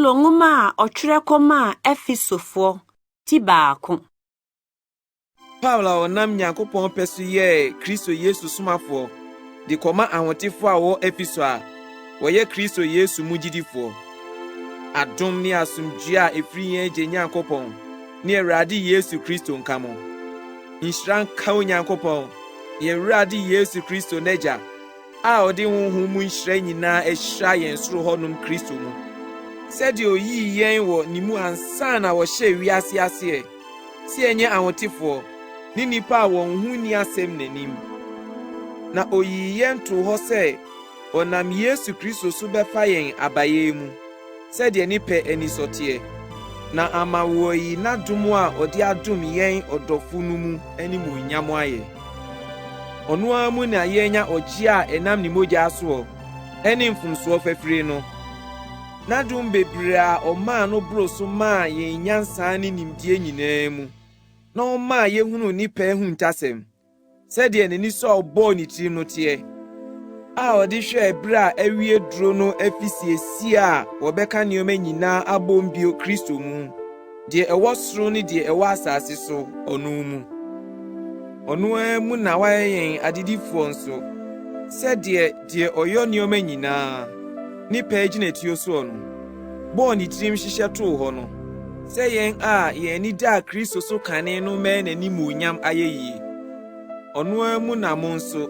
Paulo nwoma a ɔtwerɛ kɔmaa Efesofoɔ ti 1. Paulo a ɔnam Nyankopɔn pɛ so yɛɛ Kristo Yesu somafoɔ de kɔma ahotefoɔ a wɔwɔ Efeso a wɔyɛ Kristo Yesu mu gyidifoɔ. Adom ne asomdwoe a ɛfiri yɛn Agya Nyankopɔn ne Awurade Yesu Kristo nka mo. Nhyira nka Onyankopɔn, yɛn Awurade Yesu Kristo n'Agya, a ɔde honhom mu nhyira nyinaa ahyira yɛn soro hɔnom Kristo mu, sɛdeɛ oyii yɛn wɔ ne mu ansa na wɔhyɛɛ wiase aseɛ, sɛ yɛnyɛ ahotefoɔ ne nnipa a wɔn ho nni asɛm n'anim. Na oyii yɛn too hɔ sɛ ɔnam Yesu Kristo so bɛfa yɛn abayɛ mu, sɛdeɛ ne pɛ anisɔ teɛ, na ama wɔayi n'adom a ɔde adom yɛn ɔdɔfo no mu animuonyam ayɛ. Ɔno ara mu na yɛanya ɔgye a ɛnam ne mogya soɔ ne mfomsoɔ fafire no. N'adom bebree a ɔmaa no boro so maa yɛn nyansa ne nimdeɛ nyinaa mu, na ɔmaa yɛhunuu ne pɛ ahuntasɛm, sɛdeɛ n'anisɔ a ɔbɔɔ ne tirim no teɛ, a ɔde hwɛɛ bere a awie duro no afisiesie a wɔbɛka nneɛma nyinaa abom bio Kristo mu, deɛ ɛwɔ soro ne deɛ ɛwɔ asase so, ɔno mu. Ɔno ara mu na wayɛ yɛn adedifoɔ nso, sɛdeɛ deɛ ɔyɔ nneɛma nyinaa, ne pɛ agyinatuo soɔ no, bɔɔ ne tirim hyehyɛ too hɔ no, sɛ yɛn a yɛn ani daa Kristo so kane no mmɛyɛ n'animuonyam ayɛyie. Ɔno ara mu na mo nso,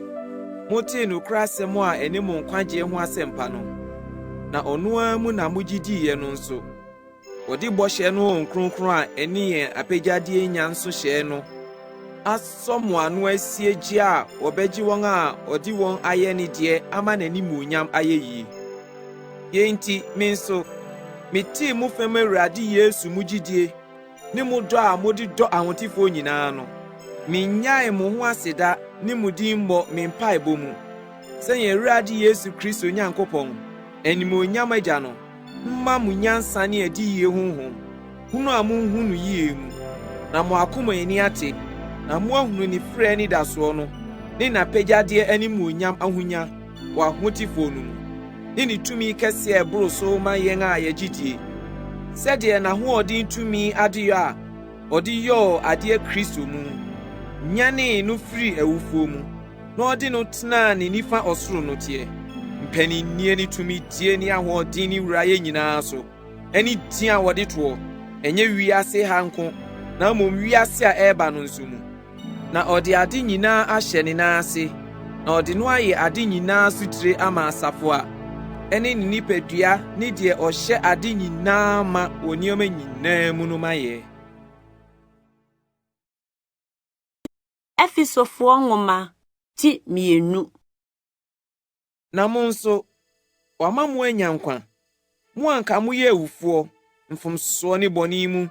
motee nokorɛ asɛm a ɛne mo nkwagyeɛ ho asɛmpa no, na ɔno ara mu na mogye diiɛ no nso. Wɔde bɔhyɛ no Honhom Kronkron a ɛne yɛn apɛgyadeɛ nya nso hyɛɛ no asɔ mo ano asie gye a wɔbɛgye wɔn a ɔde wɔn ayɛ ne deɛ ama n'animuonyam ayɛyie. Yei nti, me nso, metee mo fam Awurade Yesu mu gyidie ne mo dɔ a mode dɔ ahotefoɔ nyinaa no, minnyaee mo ho aseda ne mo din mmɔ me mpaebɔ mu, sɛ yɛn Awurade Yesu Kristo Nyankopɔn, animuonyam Agya no, mma mo nyansa ne adiyie honhom, hunu a munhu no yie mu, na mo akoma ani ate, na moahunu ne frɛ anidasoɔ no ne n'apɛgyadeɛ animuonyam ahonya wɔ ahotefoɔ no mu, ne ne tumi kɛseɛ a ɛboro so ma yɛn a yɛgye die, sɛdeɛ n'ahoɔden tumi adeyɔ a ɔde yɔɔ adeɛ Kristo mu, nyanee no firii awufoɔ mu, na ɔde no tenaa ne nifa ɔsoro no teɛ, mpaninnie ne tumidie ne ahoɔden ne wurayɛ nyinaa so, ne din a wɔde toɔ, ɛnyɛ wiase ha nko, na mmom wiase a ɛreba no nso mu. Na ɔde ade nyinaa ahyɛ ne nan ase, na ɔde no ayɛ ade nyinaa so tire ama asafo a ɛne ne nipadua ne deɛ ɔhyɛ ade nyinaa ma wɔ nneɛma nyinaa mu no mayɛ. Efesofoɔ nwoma ti 2. Na mo nso, wama mo anya nkwa, mo a anka moyɛ awufoɔ, mfomsoɔ ne bɔne mu,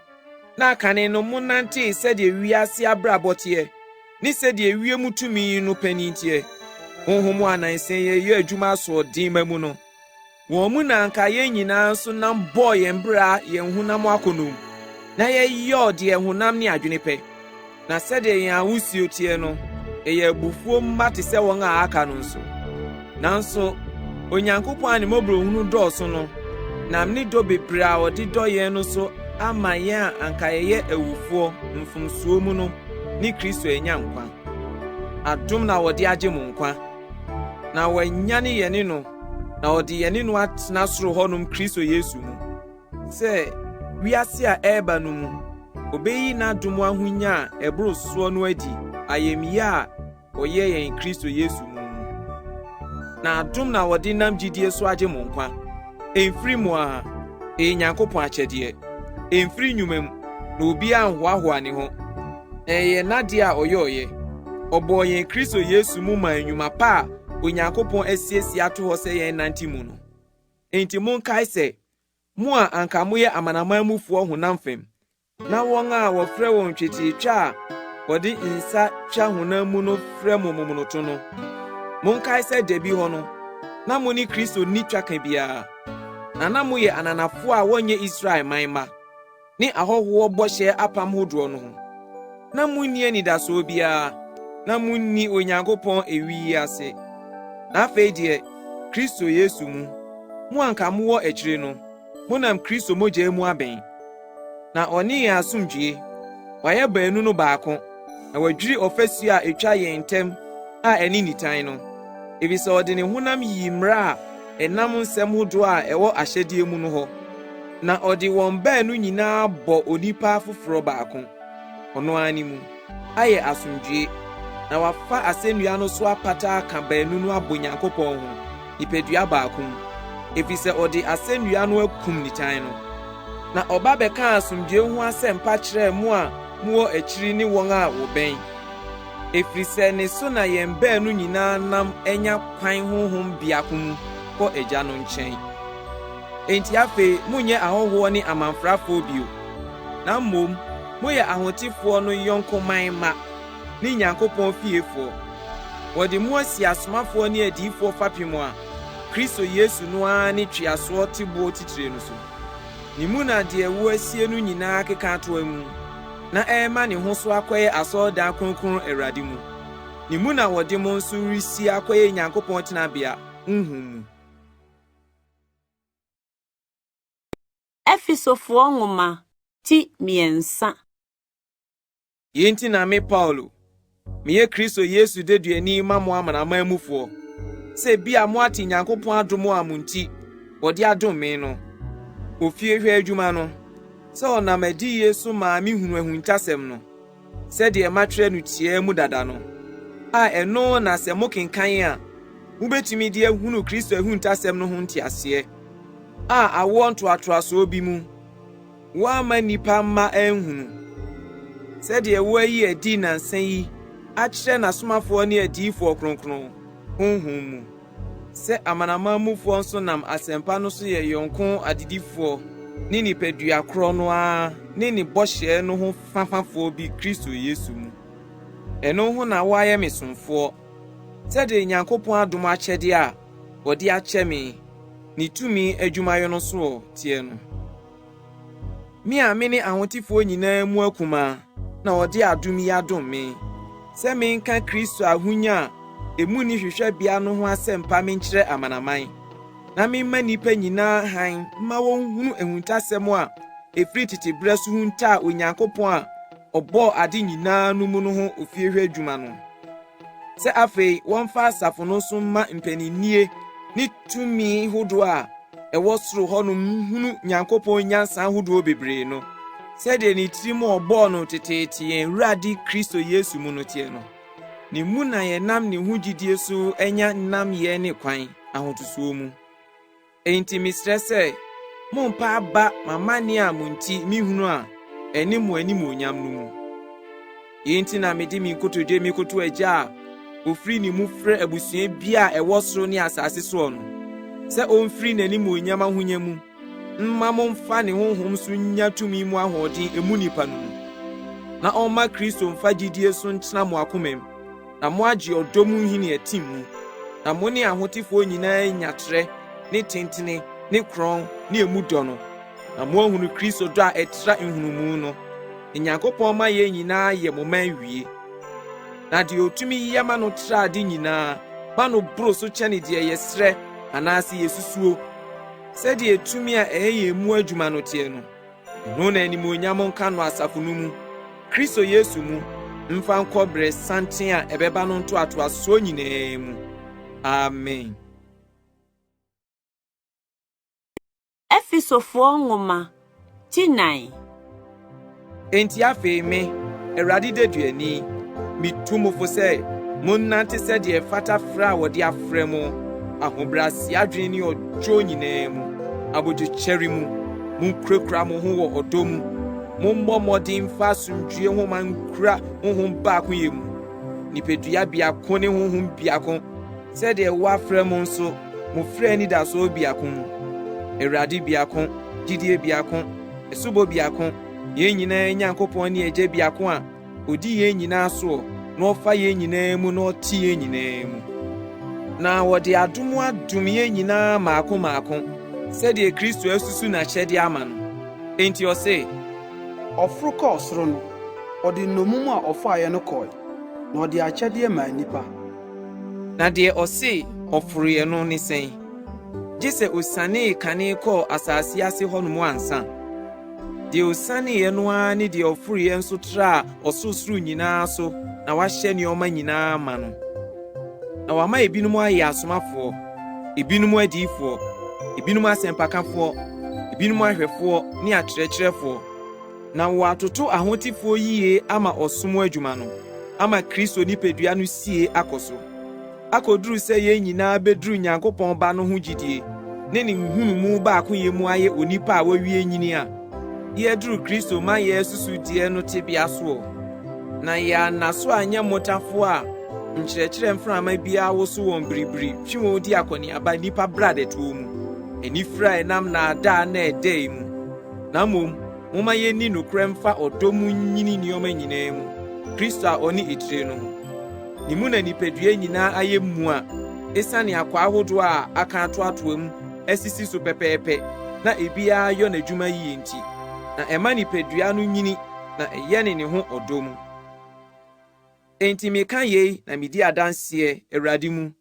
na akane no monantee sɛdeɛ wiase abrabɔ teɛ, ne sɛdeɛ wiem tumi no panin teɛ, honhom a nnansa yi ɛyɛ adwuma asoɔden ma mu no. Wɔn mu na anka yɛn nyinaa nso nam bɔɔ yɛn bra yɛn honam akɔnnɔ mu, na yɛyɔɔ deɛ honam ne adwene pɛ. Na sɛdeɛ yɛn ahosuo teɛ no, yɛyɛ abufuo mma te sɛ wɔn a aka no nso. Nanso Onyankopɔn a ne mmɔborɔhunu dɔɔso no, nam ne dɔ bebree a ɔde dɔ yɛn no so ama yɛn a anka yɛyɛ awufoɔ mfomsoɔ mu no ne Kristo anya nkwa. Adom na wɔde agye mo nkwa. Na wanyane yɛne no, na ɔde yɛne no atena soro hɔnom Kristo Yesu mu, sɛ wiase a ɛreba no mu, obeyi n'adom ahonya a ɛboro soɔ no adi ayamye a ɔyɛ yɛn Kristo Yesu mu mu. Na adom na wɔde nam gyidie so agye mo nkwa. Ɛmfiri mo ara, ɛyɛ Nyankopɔn akyɛdeɛ. Ɛmfiri nnwuma mu, na obiara nhoahoa ne ho. Na ɛyɛ n'adeɛ a ɔyɔeɛ. Ɔbɔɔ yɛn Kristo Yesu mu maa nnwuma pa a Onyankopɔn asiesie ato hɔ sɛ yɛn nante mu no. Enti monkae sɛ, mo a anka moyɛ amanaman mufoɔ honam fam, na wɔn a wɔfrɛ wɔn twetiatwa a wɔde nsa twa honam mu no frɛ mo momonoto no, monkae sɛ da bi hɔ no, na mo ne Kristo nni twaka biara, na na moyɛ ananafoɔ a wɔnyɛ Israel man mma, ne ahɔhoɔ bɔhyɛ apam hodoɔ no ho. Na munni anidasoɔ biara, na munni Onyankopɔn ewi yi ase. Na afei deɛ, Kristo Yesu mu, mo a anka mowɔ akyire no, Monam Kristo mogya mu aben. Na ɔne yɛn asomdwoe. Wayɛ baanu no baako, na wadwiri ɔfasuo a etwa yɛn ntam a ɛne nitan no, efisɛ ɔde ne honam yii mmara a ɛnam nsɛm hodoɔ a ɛwɔ ahyɛdeɛ mu no hɔ, na ɔde wɔn baanu nyinaa bɔ onipa foforɔ baako, ɔno ara ne mu, ayɛ asomdwoe, na wafa asɛnnua no so apata aka baanu no abɔ Nyankopɔn ho, nipadua baako mu, efisɛ ɔde asɛnnua no akum nitan no. Na ɔba bɛkaa asomdwoe ho asɛmpa kyerɛɛ mo a mowɔ akyiri ne wɔn a wɔbɛn, ɛfiri sɛ ne so na yɛn baanu nyinaa nam anya kwan honhom biako mu kɔ Agya no nkyɛn. Enti afei monyɛ ahɔhoɔ ne amamfrafoɔ bio, na mmom moyɛ ahotefoɔ no yɔnko man mma ne Nyankopɔn fiefoɔ. Wɔde mo asi asomafoɔ ne adiyifoɔ fapem a Kristo Yesu no ara ne tweasoɔ teboɔ titire no so. Ne mu na deɛ wɔasie no nyinaa keka atoa mu, na ɛrema ne ho so akɔyɛ asɔredan kronkron Awurade mu. Ne mu na wɔde mo nso resi akɔyɛ Nyankopɔn tenabea, honhom mu. Efesofoɔ nwoma ti 3. Yei nti na me Paulo, meyɛ Kristo Yesu deduani ma mo amanaman mufoɔ, sɛ ebia moate Nyankopɔn adom a mo nti wɔde adom me no, ofiehwɛ adwuma no, sɛ ɔnam adiyie so maa mehunuu ahuntasɛm no, sɛdeɛ matwerɛ no tiaa mu dada no, a ɛno na sɛ mokenkan a, mobɛtumi de ahunu Kristo ahuntasɛm no ho nteaseɛ, a awoɔ ntoatoasoɔ bi mu, Woamma nnipa mma anhunu, sɛdeɛ woayi adi nnansa yi akyerɛ n'asomafoɔ ne adiyifoɔ kronkron, honhom mu, sɛ amanaman mufoɔ nso nam asɛmpa no so yɛ yɔnko adedifoɔ ne nipadua korɔ no ara ne ne bɔhyɛ no ho fafafoɔ bi Kristo Yesu mu. Ɛno ho na woayɛ me somfoɔ, sɛdeɛ Nyankopɔn adom akyɛdeɛ a wɔde akyɛ me ne tumi adwumayɔ no soɔ teɛ no. Me a mene ahotefoɔ nyinaa mu akumaa na ɔde adom yi adom me, sɛ menka Kristo ahonya a emu nni hwehwɛbea no ho asɛmpa menkyerɛ amanaman, na memma nnipa nyinaa hann mma wɔnhunu ahuntasɛm a ɛfiri tete berɛ so huntaa Onyankopɔn a ɔbɔɔ ade nyinaa no mu no ho ofiehwɛ adwuma no. Sɛ afei wɔmfa asafo no so mma mpaninnie ne tumi hodoɔ a ɛwɔ soro hɔnom nhunu Nyankopɔn nyansa ahodoɔ bebree no, sɛdeɛ ne tirim a ɔbɔɔ no teteete yɛn Awurade Kristo Yesu mu no teɛ no. Ne mu na yɛnam ne ho gyidie so anya nnamyɛ ne kwan, ahotosoɔ mu. Enti mesrɛ sɛ mommpa aba m'amanneɛ a mo nti mihunu a ɛne mo animuonyam no mu. Eyi nti na mede me nkotodwe mekoto Agya a ofiri ne mu frɛ abusua biara a ɛwɔ soro ne asase soɔ no, sɛ omfiri n'animuonyam ahonya mu mma momfa ne honhom so nnya tumi mu ahoɔden emu nipa no mu, na ɔmma Kristo mfa gyidie so ntena mo akomam, na moagye ɔdɔ mu nhini atim mu, na mo ne ahotefoɔ nyinaa anya trɛ ne tentene ne korɔn ne emu dɔ no, na moahunu Kristo dɔ a ɛtra nhunumu no, ne Nyankopɔn ma yɛn nyinaa yɛ mo ma awie. Na deɛ ɔtumi yɛ ma no tra ade nyinaa ma no boro so kyɛne deɛ yɛsrɛ anaasɛ yɛsusuo, sɛdeɛ tumi a ɛyɛ yɛn mu adwuma no teɛ no. Ɛno na animuonyam nka no asafo no mu, Kristo Yesu mu, mfa nkɔ bere santen a ɛbɛba no ntoatoasoɔ nyinaa mu. Amen. Efesofoɔ nwoma ti 4. Enti afei me, Awurade deduani, mitu mo fo sɛ monnante sɛdeɛ ɛfata frɛ a wɔde afrɛ mo, ahobrɛase adwene ne ɔdwo nyinaa mu, abodwokyɛre mu, munkurakura mo ho wɔ ɔdɔ mu, mommɔ mmɔden mfa asomdwoe nhoma nkura honhom baakoyɛ mu, nipadua biako ne honhom biako, sɛdeɛ wɔafrɛ mo nso mo frɛ anidasoɔ biako mu, Awurade biako, gyidie biako, asubɔ biako, yɛn nyinaa Nyankopɔn ne Agya biako a odi yɛn nyinaa soɔ na ɔfa yɛn nyinaa mu na ɔte yɛn nyinaa mu. Na wɔde adom adom yɛn nyinaa mmaako mmaako sɛdeɛ Kristo asusu n'akyɛdeɛ ama no. Enti ɔse. Ɔforo kɔɔ soro no, ɔde nnommum a ɔfaeɛ no kɔe, na ɔde akyɛdeɛ maa nnipa. Na deɛ ɔse ɔforoeɛ no ne sɛn? Gye sɛ osianee kane kɔɔ asase ase hɔnom ansa. Deɛ osianeeɛ no ara ne deɛ ɔforoeɛ nso traa ɔsorosoro nyinaa so na wahyɛ nneɛma nyinaa ma no. Na wama ebinom ayɛ asomafoɔ, ebinom adiyifoɔ, ebinom asɛmpakafoɔ, ebinom ahwɛfoɔ ne akyerɛkyerɛfoɔ, na wɔatoto ahotefoɔ yie ama ɔsom adwuma no, ama Kristo nipadua no sie akɔ so, akoduru sɛ yɛn nyinaa beduru Nyankopɔn Ba no ho gyidie ne ne nhunumu baakoyɛ mu ayɛ onipa a wawie nyini a yɛaduru Kristo ma yɛasusudeɛ no tebea soɔ, na yɛanna so anyɛ mmotafoɔ a nkyerɛkyerɛ mframa biara woso wɔn biribiri twe wɔn di akɔneaba nnipa bradɛtoɔ mu, anifere a ɛnam nnaadaa nnɛɛdɛe mu, na mmom momma yenni nokorɛ mfa ɔdɔ mu nnyini nneɛma nyinaa mu, Kristo a ɔne etire no ho. Ne mu na nipadua nyinaa ayɛ mua esiane akwaa ahodoɔ a aka atoatoa mu asisi so pɛpɛɛpɛ na ebiara yɔ n'adwuma yie nti, na ɛma nipadua no nyini na ɛyɛne ne ho ɔdɔ mu. Enti meka yei na medi adanseɛ Awurade mu,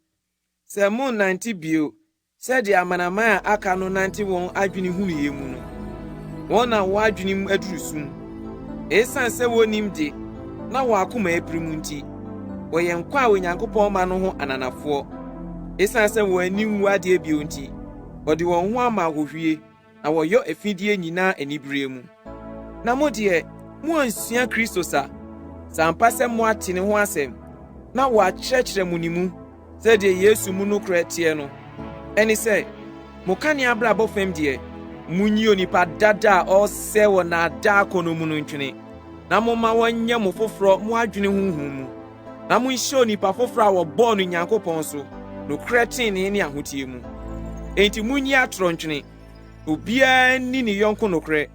sɛ monnnante bio sɛdeɛ amanaman a aka no nante wɔn adwene hunuyɛ mu no. Wɔn na wɔn adwene mu aduru sum. Esiane sɛ wonnim de na wɔn akoma apirim nti, wɔyɛ nkwa a Onyankopɔn ma no ho ananafoɔ. Esiane sɛ wɔn ani nwu adeɛ bio nti, wɔde wɔn ho ama ahohwie. Na wɔyɔ afideɛ nyinaa anibereɛ mu. Na mo deɛ, moansua Kristo sa, sɛ ampa sɛ moate ne ho asɛm, na wɔakyerɛkyerɛ mo ne mu, sɛdeɛ Yesu mu nokorɛ teɛ no, ɛne sɛ, mo kane abrabɔ fam deɛ, monyi onipa dada a ɔresɛe wɔ nnaadaa akɔnnɔ mu no ntwene, na momma wɔnyɛ mo foforɔ mo adwene honhom mu, na monhyɛ onipa foforɔ a wɔbɔɔ no Nyankopɔn so, nokorɛ tenenee ne ahoteɛ mu. Enti monyi atorɔ ntwene, obiara nni ne yɔnko nokorɛ,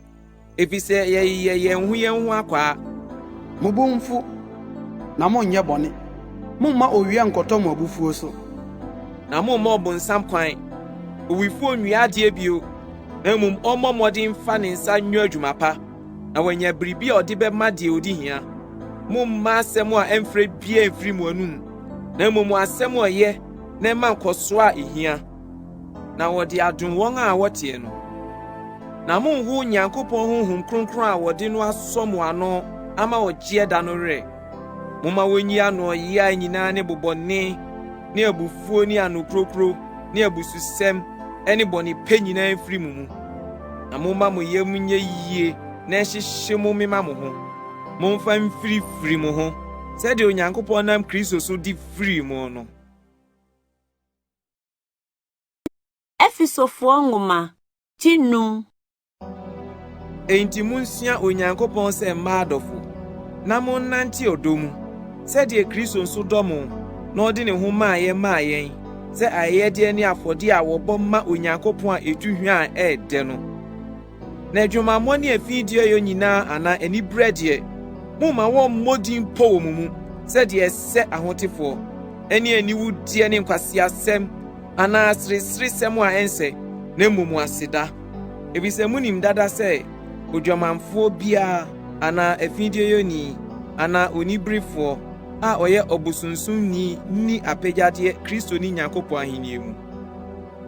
ɛfiri sɛ yɛyeyɛ yɛn ho yɛn ho akwaa. Mo bo mfu, na monnyɛ bɔne. Mommma owia nnkɔtɔ mo abufuo so. Na momma ɔbonsam kwan. Owifoɔ nnwia adeɛ bio, na mmom ɔmmɔ mmɔden mfa ne nsa nyɔ adwuma pa. na wanya biribi a ɔde bɛma deɛ ɔdi hia. Momma asɛm a ɛmfrɛ biara mfiri mo anom, na mmom asɛm a ɛyɛ na ɛma nkɔsoɔ a ɛhia, na wɔde adom wɔn a wɔteɛ no. Na monnho Onyankopɔn Honhom Kronkron a wɔde no asɔ mo ano ama ɔgyeɛ da no werɛ. Momma wɔnyi anoɔyea nyinaa ne bobɔne ne abufuo ne anokurokuro ne abususɛm ne bɔne pɛ nyinaa mfiri mo mu. Na momma mo yam nyɛ yie na ɛnhyehye mo mema mo ho. Momfa mfirifiri mo ho sɛdeɛ Onyankopɔn nam Kristo so de firii mo no. Efesofoɔ nwoma ti num. Enti munsua Onyankopɔn sɛ mma adɔfo, na monnante ɔdɔ mu, sɛdeɛ Kristo nso dɔ mo na ɔde ne ho maeɛ maa yɛn sɛ ayɛyɛdeɛ ne afɔdeɛ a wɔbɔ ma Onyankopɔn a ɛtu hwa a ɛyɛ dɛ no. Na adwamammɔ ne afideɛyɔ nyinaa anaa aniberɛ deɛ, momma wɔmmɔ din mpo wɔ mo mu sɛdeɛ ɛsɛ ahotefoɔ, ɛne aniwudeɛ ne nkwaseasɛm anaa asereseresɛm a ɛnsɛ, na mmom aseda. Efisɛ munim dada sɛ odwamanfoɔ biara anaa afideɛyɔni anaa oniberefoɔ a ɔyɛ ɔbosonsomni nni apɛgyadeɛ Kristo ne Nyankopɔn ahennie mu.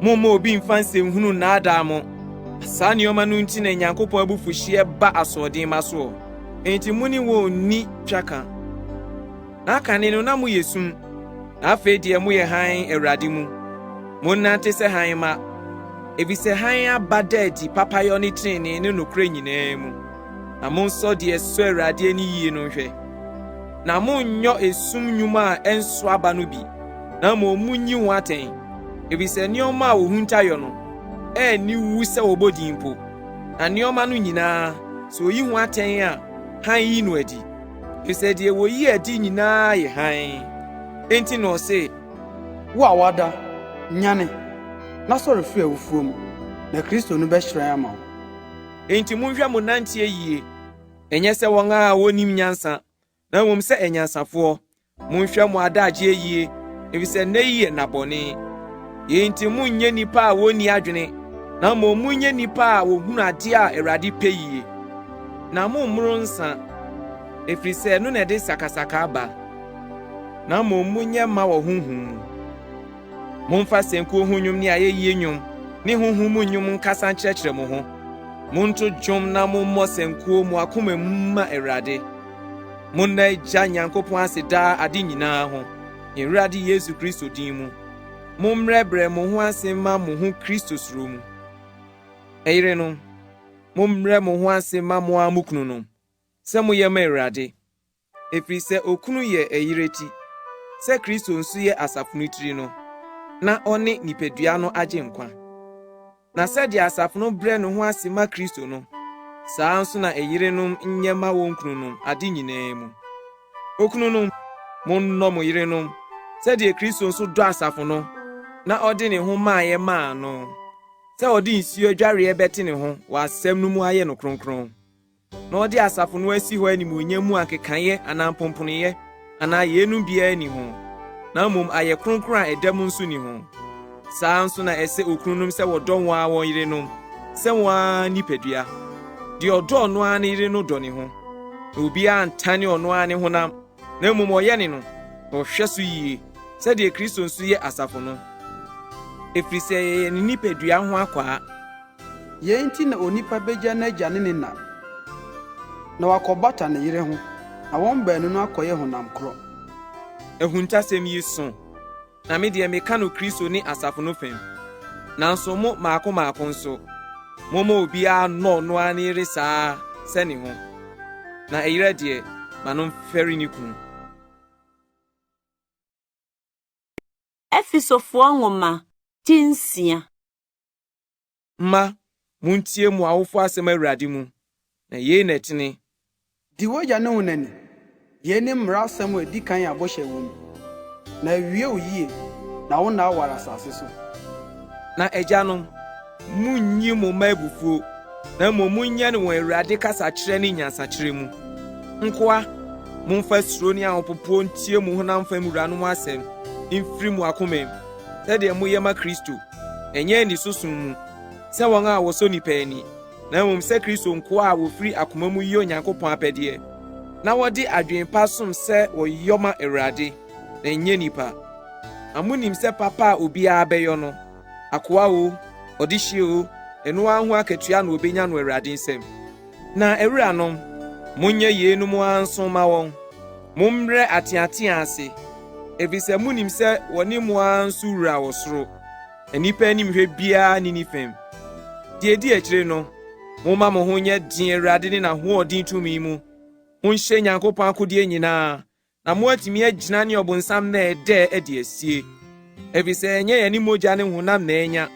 Momma obi mfa nsɛnhunu nnaadaa mo. Saa nneɛma no nti na Nyankopɔn abufuhyeɛ ba asoɔdenmma soɔ. Enti mo ne wɔn nni twaka. Na kane no na moyɛ sum, na afei deɛ moyɛ hann Awurade mu. Monnante sɛ hann mma, efisɛ hann aba da adi papayɔ ne trenee ne nokorɛ nyinaa mu. Na monsɔ deɛ ɛsɔ Awurade ani yie no nhwɛ. Na monnyɔ esum nnwuma a ɛnso aba no bi, na mmom monyi ho atɛn, efisɛ nneɛma a wɔhunta yɔ no, ɛnni wu sɛ wɔbɔ din mpo. Na nneɛma no nyinaa, sɛ oyi ho atɛn a, hann yi no adi. Efisɛ deɛ wɔyi adi nyinaa yɛ hann. Enti na ɔse. Wo a woada, nyane, na sɔre firi awufoɔ mu, na Kristo no bɛhyerɛn ama wo. Enti monhwɛ mo nanteɛ yie, ɛnyɛ sɛ wɔn a wɔnnim nyansa, na mmom sɛ anyansafoɔ. Monhwɛ mo adagyeɛ yie, efisɛ nna yi yɛ nna bɔne. Yei nti monnyɛ nnipa a wɔnni adwene, na mmom monyɛ nnipa a wɔhunu adeɛ a Awurade pɛ yie. Na mommoro nsa, ɛfiri sɛ ɛno na ɛde sakasaka ba, na mmom monyɛ mma wɔ honhom mu. Momfa sankuo ho nnwom ne ayɛyie nnwom. ne honhom mu nnwom nkasa nkyerɛkyerɛ mo ho. Monto dwom na mommɔ sankuo mo akoma mu mma Awurade. Monna Agya Nyankopɔn ase daa ade nyinaa ho, yɛn Awurade Yesu Kristo din mu. Mommrɛbrɛ mo ho ase mma mo ho Kristo suro mu. Ɛyerenom, mommrɛ mo ho ase mma mo ara mo kununom, sɛ moyɛ ma Awurade. Ɛfiri sɛ okunu yɛ ɛyerɛ ti, sɛ Kristo nso yɛ asafo no tiri no, na ɔne nipadua no agyenkwa. Na sɛdeɛ asafo no brɛ ne ho ase ma Kristo no, saa ara nso na ɛyerenom nyɛ mma wɔn kununom ade nyinaa mu. Okununom, monnɔ mo yerenom sɛdeɛ Kristo nso dɔ asafo no na ɔde ne ho maeɛ maa no, sɛ ɔde nsuo adwareɛ bɛte ne ho wɔ asɛm no mu ayɛ no kronkron. Na ɔde asafo no asi hɔ animuonyam mu a nkekaeɛ anaa mpomponoeɛ anaa yeinom biara nni ho, na mmom ayɛ kronkron a ɛda mu nso nni ho. Saa ara nso na ɛsɛ okununom sɛ wɔdɔ wɔn ara wɔn yerenom sɛ wɔn ara nipadua. Deɛ ɔdɔ ɔno ara ne yere no dɔ ne ho. Na obiara ntane ɔno ara ne honam, na mmom ɔyɛne no, na ɔhwɛ so yie, sɛdeɛ Kristo nso yɛ asafo no, ɛfiri sɛ yɛyɛ ne nipadua ho akwaa. Yei nti na onipa begya n'agya ne ne na, na wakɔbata ne yere ho, na wɔn baanu no akɔyɛ honam korɔ. Ahuntasɛm yi sõ, na me deɛ meka no Kristo ne asafo no fam. Nanso mo mmaako mmaako nso, momma obiara nnɔ ɔno ara ne yere saa ara sɛ ne ho, na ɛyerɛ deɛ, ma no mfɛre ne kunu. Efesofoɔ nwoma ti nsia. Mma, muntie mo awofo asɛm Awurade mu, na yei na ɛtene. Di w'agya ne wo na ni. Yei ne mmara asɛm a edi kan a bɔhyɛ wɔ mu, na awie wo yie, na wo nna aware asase so. Na agyanom, munnyi mo mma abufuo, na mmom monyɛne wɔn Awurade kasakyerɛ ne nyansakyerɛ mu. Nkoa, momfa suro ne ahopopoɔ ntie mo honam fam wuranom asɛm mfiri mo akomam, sɛdeɛ moyɛ ma Kristo. Ɛnyɛ aniso som mu, sɛ wɔn a wɔsɔ nnipa ani, na mmom sɛ Kristo nkoa a wɔfiri akoma mu yɛ Onyankopɔn apɛdeɛ, na wɔde adwene pa som sɛ wɔyɔ ma Awurade, na ɛnyɛ nnipa. Na monim sɛ papa a obiara bɛyɔ no, akoa oo, ɔdehyeɛ oo, ɛno ara ho akatua na ɔbɛnya no Awurade nsam. Na awuranom, monyɛ yeinom ara nso mma wɔn. Mommrɛ ateatea ase, efisɛ munim sɛ wɔne mo ara nso wura wɔ soro, na nnipa animhwɛ biara nni ne fam. Deɛ edi akyire no, momma mo ho nyɛ den Awurade ne n'ahoɔden tumi mu. Monhyɛ Nyankopɔn akodeɛ nyinaa, na moatumi agyina ne ɔbonsam nnɛɛdɛɛ adi asie. Efisɛ ɛnyɛ yɛne mogya ne honam na anya,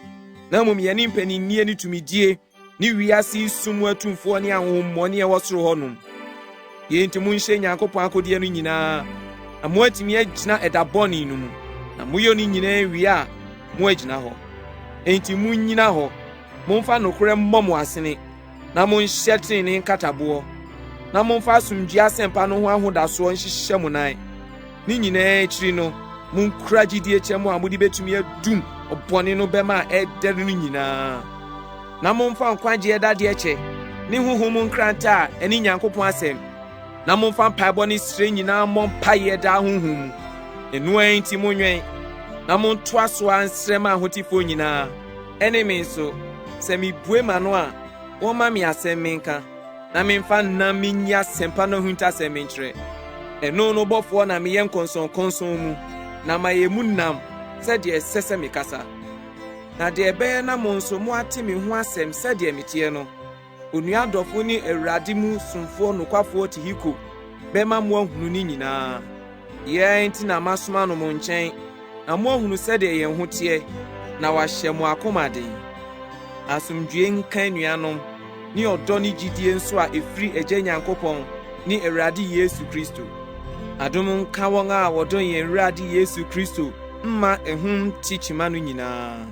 na mmom yɛne mpaninnie ne tumidie ne wiase yi sum mu atumfoɔ ne ahonhommɔne a ɛwɔ soro hɔnom. Yei nti monhyɛ Nyankopɔn akodeɛ no nyinaa, na moatumi agyina ɛda bɔne no mu, na moyɔ ne nyinaa wie a, moagyina hɔ. Enti monnyina hɔ, momfa nokorɛ mmɔ mo asene, na monhyɛ trenee nkataboɔ, na momfa asomdwoeɛ asɛmpa no ho ahodasoɔ nhyehyɛ mo nan. Ne nyinaa akyiri no, monkura gyidie kyɛm a mode bɛtumi adum ɔbɔne no bɛma a ɛredɛre no nyinaa. Na momfa nkwagyeɛ dadeɛ kyɛ ne honhom mu nkrantɛ a ɛne Nyankopɔn asɛm, na momfa mpaebɔ ne srɛ nyinaa mmɔ mpaeɛ daa honhom mu. Ɛno ara nti monwɛn, na montoa so ara nsrɛ ma ahotefoɔ nyinaa, ɛne me nso, sɛ mebue m'ano a, wɔmma me asɛm menka, na memfa nnam menyi asɛmpa no ahuntasɛm menkyerɛ. Ɛno no bɔfoɔ na meyɛ nkɔnsɔnkɔnsɔn mu, na mayɛ mu nnam sɛdeɛ ɛsɛ sɛ mekasa. Na deɛ ɛbɛyɛ na mo nso moate me ho asɛm sɛdeɛ meteɛ no, onua dɔfo ne Awurade mu somfoɔ nokwafoɔ Tihiko bɛma moahunu ne nyinaa. Yei ara nti na masoma no mo nkyɛn, na moahunu sɛdeɛ yɛn ho teɛ, na wahyɛ mo akoma den. Asomdwoeɛ nka anuanom, ne ɔdɔ ne gyidie nso a ɛfiri Agya Nyankopɔn ne Awurade Yesu Kristo. Adom nka wɔn a wɔdɔ yɛn Awurade Yesu Kristo mma ɛho nte kyima no nyinaa.